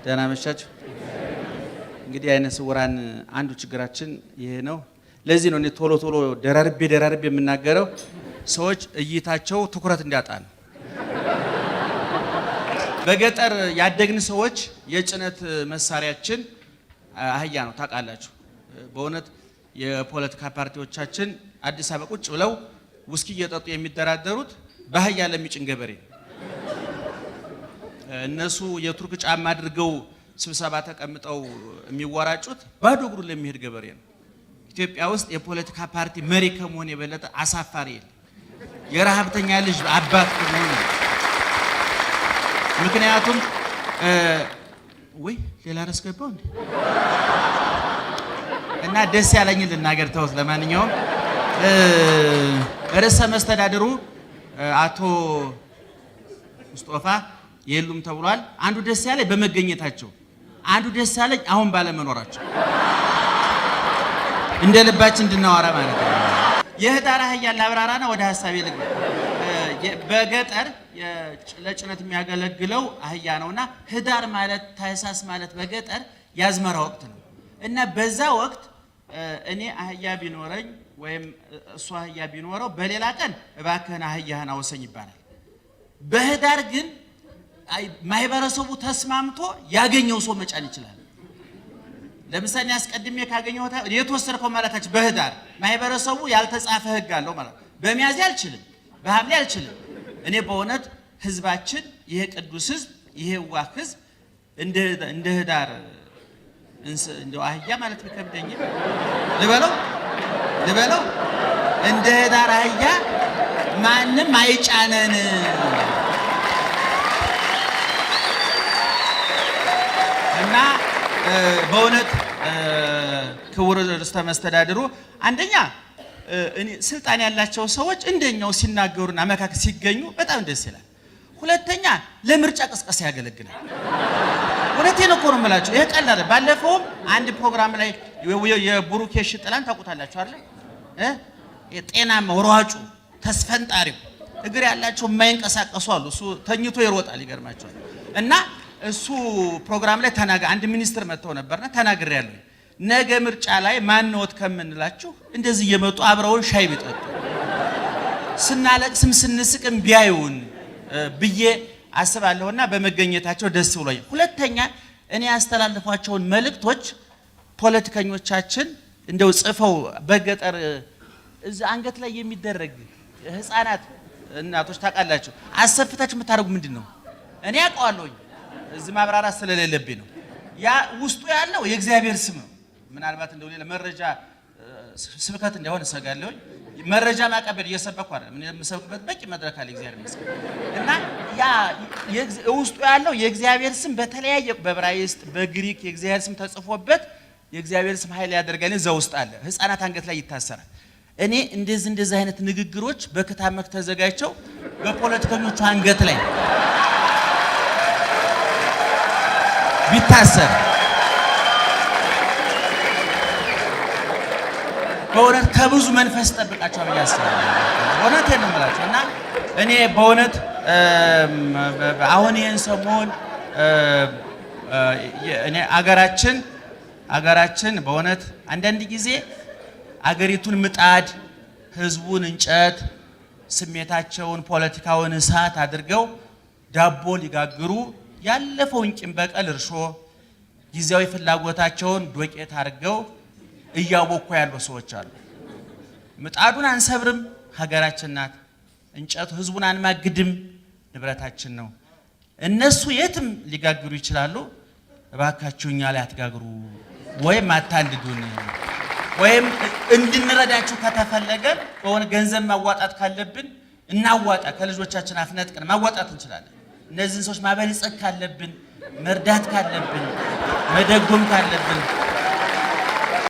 ደህና መሻችሁ። እንግዲህ የዓይነ ስውራን አንዱ ችግራችን ይሄ ነው። ለዚህ ነው እኔ ቶሎ ቶሎ ደራርቤ ደራርቤ የምናገረው፣ ሰዎች እይታቸው ትኩረት እንዲያጣ ነው። በገጠር ያደግን ሰዎች የጭነት መሳሪያችን አህያ ነው፣ ታውቃላችሁ። በእውነት የፖለቲካ ፓርቲዎቻችን አዲስ አበባ ቁጭ ብለው ውስኪ እየጠጡ የሚደራደሩት በአህያ ለሚጭን ገበሬ፣ እነሱ የቱርክ ጫማ አድርገው ስብሰባ ተቀምጠው የሚወራጩት ባዶ እግሩን ለሚሄድ ገበሬ ነው። ኢትዮጵያ ውስጥ የፖለቲካ ፓርቲ መሪ ከመሆን የበለጠ አሳፋሪ የለም። የረሀብተኛ ልጅ አባት ከመሆን። ምክንያቱም ወይ ሌላ ርዕስ ገባው እንዴ? እና ደስ ያለኝን ልናገር፣ ተውት። ለማንኛውም ርዕሰ መስተዳድሩ አቶ ሙስጦፋ የሉም ተብሏል። አንዱ ደስ ያለኝ በመገኘታቸው፣ አንዱ ደስ ያለኝ አሁን ባለመኖራቸው፣ እንደ ልባችን እንድናወራ ማለት ነው። የህዳር አህያ ላብራራና ወደ ሀሳቤ ልግባ። በገጠር ለጭነት የሚያገለግለው አህያ ነውና ህዳር ማለት፣ ታህሳስ ማለት በገጠር የአዝመራ ወቅት ነው እና በዛ ወቅት እኔ አህያ ቢኖረኝ ወይም እሱ አህያ ቢኖረው በሌላ ቀን እባክህን አህያህን አወሰኝ ይባላል። በህዳር ግን ማህበረሰቡ ተስማምቶ ያገኘው ሰው መጫን ይችላል። ለምሳሌ አስቀድሜ ካገኘው የተወሰድከው ማለታችን በህዳር ማህበረሰቡ ያልተጻፈ ህግ አለው ማለት ነው። በሚያዝያ አልችልም፣ በሐምሌ አልችልም። እኔ በእውነት ህዝባችን፣ ይሄ ቅዱስ ህዝብ፣ ይሄ ዋህ ህዝብ እንደ ህዳር እንደው አህያ ማለት ቢከብደኝም ልበለው ልበለው፣ እንደ ህዳር አህያ ማንም አይጫነን። እና በእውነት ክቡር ርዕሰ መስተዳድሩ፣ አንደኛ ስልጣን ያላቸው ሰዎች እንደኛው ሲናገሩና መካከል ሲገኙ በጣም ደስ ይላል። ሁለተኛ ለምርጫ ቅስቀሳ ያገለግላል። እውነቴን እኮ ነው የምላቸው። ይሄ ቀላል። ባለፈውም አንድ ፕሮግራም ላይ የቡሩኬ ሽጥላን ታውቁታላችሁ አይደል? ጤናማ ሯጩ ተስፈንጣሪው፣ እግር ያላቸው የማይንቀሳቀሱ አሉ። እሱ ተኝቶ ይሮጣል፣ ይገርማቸዋል። እና እሱ ፕሮግራም ላይ ተናገ አንድ ሚኒስትር መጥተው ነበርና ተናግሬያለሁ። ነገ ምርጫ ላይ ማንወት ከምንላችሁ እንደዚህ እየመጡ አብረውን ሻይ ቢጠጡ፣ ስናለቅስም ስንስቅም ቢያዩን ብዬ አስባለሁና በመገኘታቸው ደስ ብሎኛል። ሁለተኛ እኔ ያስተላልፏቸውን መልእክቶች ፖለቲከኞቻችን እንደው ጽፈው በገጠር እዚህ አንገት ላይ የሚደረግ፣ ህፃናት እናቶች ታውቃላችሁ፣ አሰፍታችሁ የምታደርጉ ምንድን ነው? እኔ አውቀዋለሁኝ፣ እዚህ ማብራራት ስለሌለብኝ ነው። ያ ውስጡ ያለው የእግዚአብሔር ስም ነው። ምናልባት እንደው ሌላ መረጃ ስብከት እንዳይሆን እሰጋለሁኝ። መረጃ ማቀበል እየሰበኩ አይደለም። እኔ የምሰብክበት በቂ መድረክ አለ፣ እግዚአብሔር ይመስገን። እና ያ ውስጡ ያለው የእግዚአብሔር ስም በተለያየ በዕብራይስጥ፣ በግሪክ የእግዚአብሔር ስም ተጽፎበት የእግዚአብሔር ስም ኃይል ያደርጋል እዛ ውስጥ አለ። ህፃናት አንገት ላይ ይታሰራል። እኔ እንደዚህ እንደዚህ አይነት ንግግሮች በክታብ መልክ ተዘጋጅተው በፖለቲከኞቹ አንገት ላይ ቢታሰር በእውነት ከብዙ መንፈስ ጠብቃቸው ብዬ አስባለሁ። እውነቴን ነው የምላቸው። እና እኔ በእውነት አሁን ይህን ሰሞን እኔ አገራችን በእውነት አንዳንድ ጊዜ አገሪቱን ምጣድ፣ ህዝቡን እንጨት፣ ስሜታቸውን ፖለቲካውን እሳት አድርገው ዳቦ ሊጋግሩ ያለፈውን ቂም በቀል እርሾ፣ ጊዜያዊ ፍላጎታቸውን ዶቄት አድርገው እያቦኩ ያሉ ሰዎች አሉ። ምጣዱን አንሰብርም፣ ሀገራችን ናት። እንጨቱ ህዝቡን አንማግድም፣ ንብረታችን ነው። እነሱ የትም ሊጋግሩ ይችላሉ። እባካችሁ እኛ ላይ አትጋግሩ ወይም አታንድዱን፣ ወይም እንድንረዳችሁ ከተፈለገ በሆነ ገንዘብ ማዋጣት ካለብን እናዋጣ። ከልጆቻችን አፍነጥቀን ማዋጣት እንችላለን። እነዚህን ሰዎች ማበልጸግ ካለብን፣ መርዳት ካለብን፣ መደጎም ካለብን